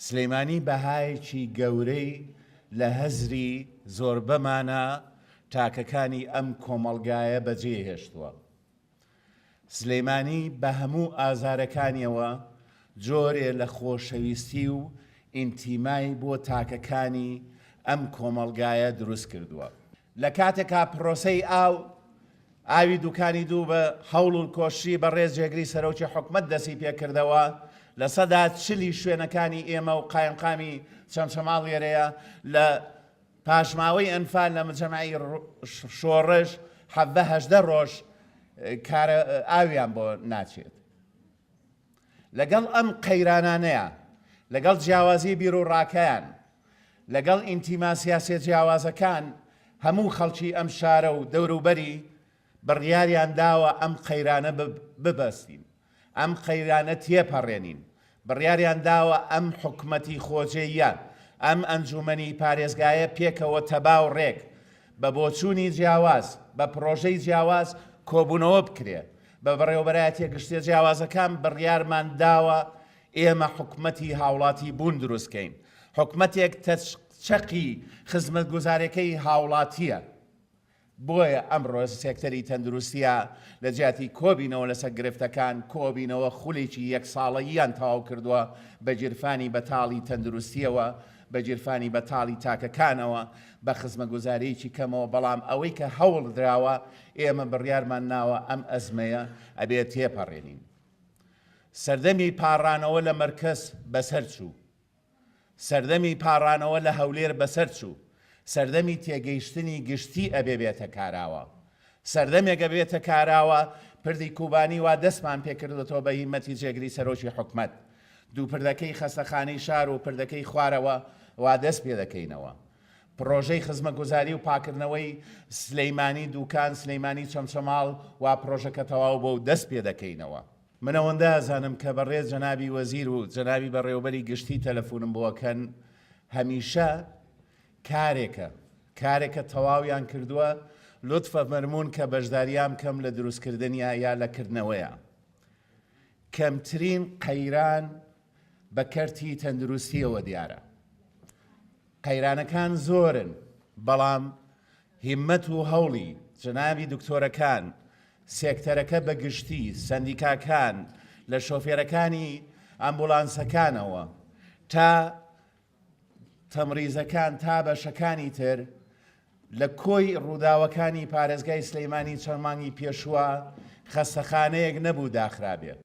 سلێمانی بەهایەکی گەورەی لە هزری زۆربەمانا تاکەکانی ئەم کۆمەڵگایە بەجێهێشتووە. سلێمانی بە هەموو ئازارەکانیەوە جۆرێ لە خۆشەویستی و ئینتیمای بۆ تاکەکانی ئەم کۆمەڵگایە دروست کردووە. لە کاتێکا پرۆسەی ئاو ئاوی دوکانی دوو بە هەوڵ و کۆششی بەڕێز جێگری سەرۆکی حکومەت دەستی پێکردەوە، لەسەدا چلی شوێنەکانی ئێمە و قایمقامی چەمچەماڵ لێرەیە لە پاشماوەی ئەنفال لە مجەمعی شۆڕش 17 18 ڕۆژ کارە ئاویان بۆ ناچێت. لەگەڵ ئەم قەیرانانەیا، لەگەڵ جیاوازی بیروڕاکەیان، لەگەڵ ئینتیما سیاسیە جیاوازەکان، هەموو خەڵکی ئەم شارە و دەوروبەری بڕیاریان داوە ئەم قەیرانە ببەستین، ئەم قەیرانە تێپەڕێنین، بڕیاریان داوە ئەم حکومەتی خۆجێیە، ئەم ئەنجومەنی پارێزگایە پێکەوە تەبا و ڕێک، بە بۆچوونی جیاواز، بە پڕۆژەی جیاواز کۆبوونەوە بکرێ، بە بەڕێوەبەرایەتیە گشتیە جیاوازەکان بڕیارمان داوە ئێمە حکومەتی هاوڵاتی بوون دروست کەین، حکومەتێک چەقی خزمەتگوزارەکەی هاوڵاتیە، بۆیە ئەمڕۆ سێکتەری تەندروستیە لە جیاتی کۆبینەوە لەسەر گرفتەکان کۆبینەوە خولێکی یەک ساڵەییان تەواو کردووە بە گیرفانی بەتاڵی تەندروستیەوە بە گیرفانی بەتاڵی تاکەکانەوە بە خزمەگوزاریەکی کەمەوە بەڵام ئەوەی کە هەوڵ دراوە ئێمە بڕیارمان ناوە ئەم ئەزمەیە ئەبێ تێپەڕێنین. سەردەمی پاڕانەوە لە مەرکەز بەسەر چوو. سەردەمی پاڕانەوە لە هەولێر بەسەر چوو. سەردەمی تێگەیشتنی گشتی ئەبێ بێتە کاراوە. سەردەمێک ئەبێتە کاراوە پردی کوبانی وا دەستمان پێکردوەتەوە بە هیمەتی جێگری سەرۆکی حکومەت. دوو پردەکەی خەستەخانەی شار و پردەکەی خوارەوە وا دەست پێدەکەینەوە. پڕۆژەی خزمەگوزاری و پاکردنەوەی سلیمانی دوکان، سلیمانی چەمچەماڵ وا پڕۆژەکە تەواو بووە و دەست پێدەکەینەوە. من ئەوەندە ئەزانم کە بەڕێز جەنابی وەزیر و جەنابی بەڕێوەبەری گشتی تەلەفونم بۆ ئەکەن هەمیشە کارێکە کارێکە تەواویان کردووە لوتفە فەرموون کە بەشداریان بکەم لە دروستکردنیا یا لە کردنەوەیا. کەمترین قەیران بە کەرتی تەندروستیەوە دیارە. قەیرانەکان زۆرن، بەڵام هیمەت و هەوڵی جەنابی دکتۆرەکان، سێکتەرەکە بە گشتی، سەندیکاکان، لە شۆفێرەکانی ئامبولانسەکانەوە تا تەمریزەکان تا بەشەکانی تر، لە کۆی ڕووداوەکانی پارێزگای سلێمانی چەند مانگی پێشووە خەستەخانەیەک نەبوو داخرابێت.